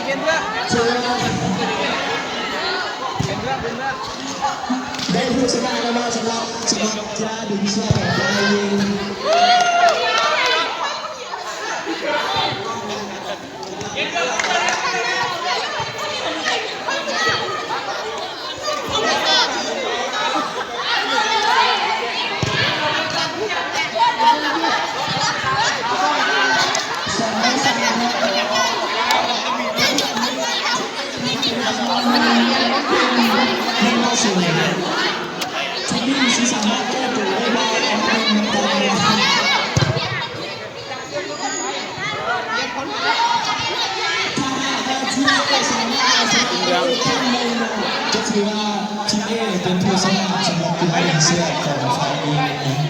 ປ່ຽນເບື້ອງ ປ່ຽນເບື້ອງ ປ່ຽນເບື້ອງ ປ່ຽນເບື້ອງ. ໄດ້ຜູ້ຊະນະແລ້ວເນາະ ສຳລັບ ສຳລັບກິລາດຶງເຊືອກຂອງຝ່າຍຍິງ. ຈະຖືວ່າທີມ A ເປັນຜູ້ຊະນະສຳລັບກິລາດຶງເຊືອກຂອງຝ່າຍຍິງ.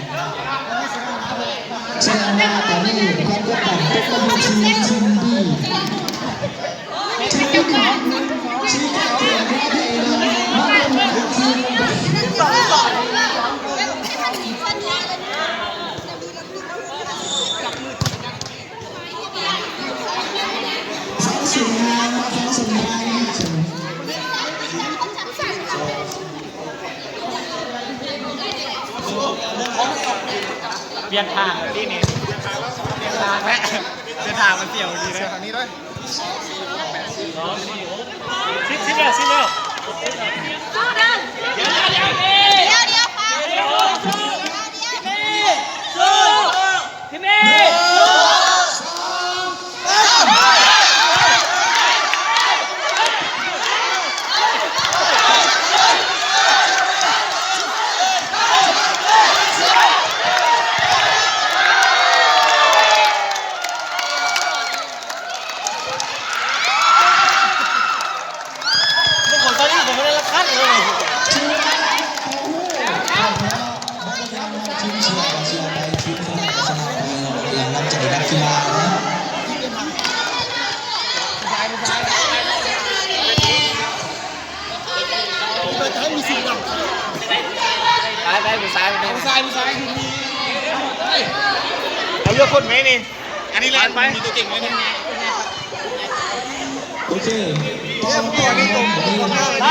ສະແດງວ່າຕອນນີ້ຄວາມກົດດັນຕົກມາຢູ່ທີ່ທີມ B. ປ່ຽນທາງທີ່ນີ້ ປ່ຽນທາງແລ້ວ ປ່ຽນທາງມັນສຽວດີເດ້. ສິບ ສິບແລ້ວ ສິບແລ້ວ. ໄປ ໄປ ຜູ້ຊາຍ ຜູ້ຊາຍ ຜູ້ຊາຍ ເອົາເລືອກຄົນແມ່ນີ້. ອັນນີ້ແຫຼະ ໄປ ມີຕົວເກັ່ງເລີຍນີ້. ໂອເຄ ຕໍ່ໄປ.